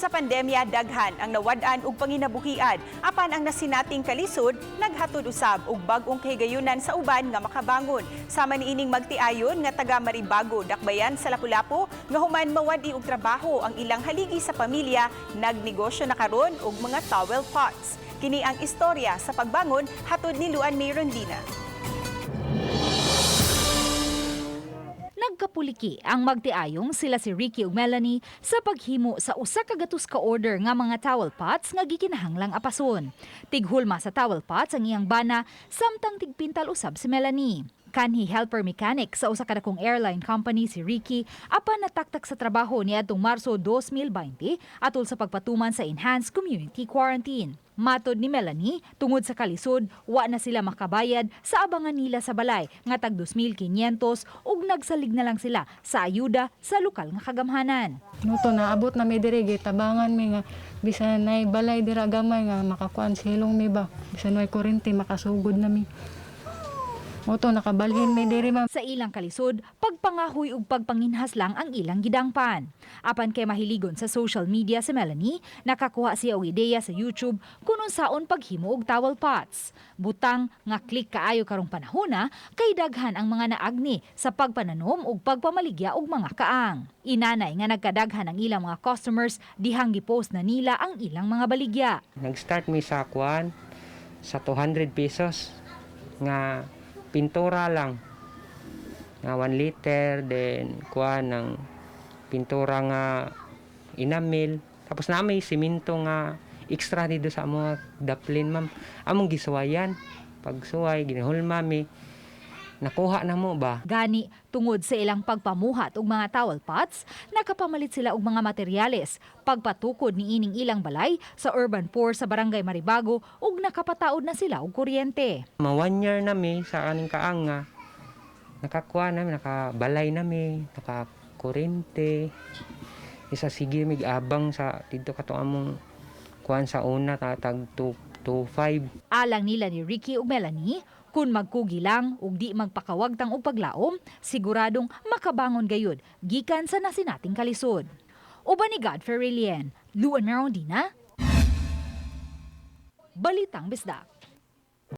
Tungod sa pandemya, daghan ang nawad-an og panginabuhian. Apan ang nasinating kalisod, naghatod usab og bag-ong kahigayunan sa uban nga makabangon. Sama niining magtiayon nga taga Maribago, Dakbayan sa Lapu-Lapu, nga human mawad-i og trabaho ang ilang haligi sa pamilya, nagnegosyo na karon og mga towel pots. Kini ang istorya sa pagbangon, hatod ni Luan May Rondina. Nagkapuliki ang magtiayong sila si Ricky ug Melanie sa paghimo sa 100 ka order nga mga towel pots nga gikinahanglang apason. Tighulma sa towel pots ang iyang bana samtang tigpintal usab si Melanie. Kanhi helper mechanic sa usa ka dakong airline company si Ricky apan nataktak sa trabaho niadtong Marso 2020 atol sa pagpatuman sa enhanced community quarantine. Matod ni Melanie, tungod sa kalisod, wa na sila makabayad sa abangan nila sa balay nga tag 2,500 ug nagsalig na lang sila sa ayuda sa lokal nga kagamhanan. No to naabot na mi diri, gitabangan mi nga bisan nay balay dira gamay nga makakuan, silong mi ba, bisan way kuryente makasugod na mi. Mo to nakabalhin mi diri, ma'am. Sa ilang kalisod, pagpangahoy ug pagpanginhas lang ang ilang gidangpan. Apan kay mahiligon sa social media si Melanie, nakakuha siya og ideya sa YouTube kung unsaon paghimo og towel pots. Butang nga click kaayo karong panahona kay daghan ang mga naagni sa pagpananom ug pagpamaligya og mga kaang. Inanay nga nagkadaghan ang ilang mga customers dihang gipost na nila ang ilang mga baligya. Nag-start mi sa kwan sa 200 pesos nga pintura lang nga 1 liter, then kuan ng pintura nga enamel, tapos na may simento nga extra dito sa mga daplin, ma'am, among gisuwayan. Pagsuway, ginahulma mi, nakuha na mo ba. Gani, tungod sa ilang pagpamuhat og mga towel pots, nakapamalit sila og mga materyales, pagpatukod ni ining ilang balay sa urban poor sa Barangay Maribago ug nakapataod na sila og kuryente. Ma 1 year na mi sa kaning kaanga. Nakakuha na mi, nakabalay na mi, nakakurente. Isa sige mig abang sa dito katong among kuan sa una tatag 2 2.5. Alang nila ni Ricky ug Melanie, kung magkugi lang ug di magpakawagtang og paglaom, siguradong makabangon gayud gikan sa nasinating kalisod. Uban ni Godfrey Relien, Luan Merondina, Balitang Bisdak.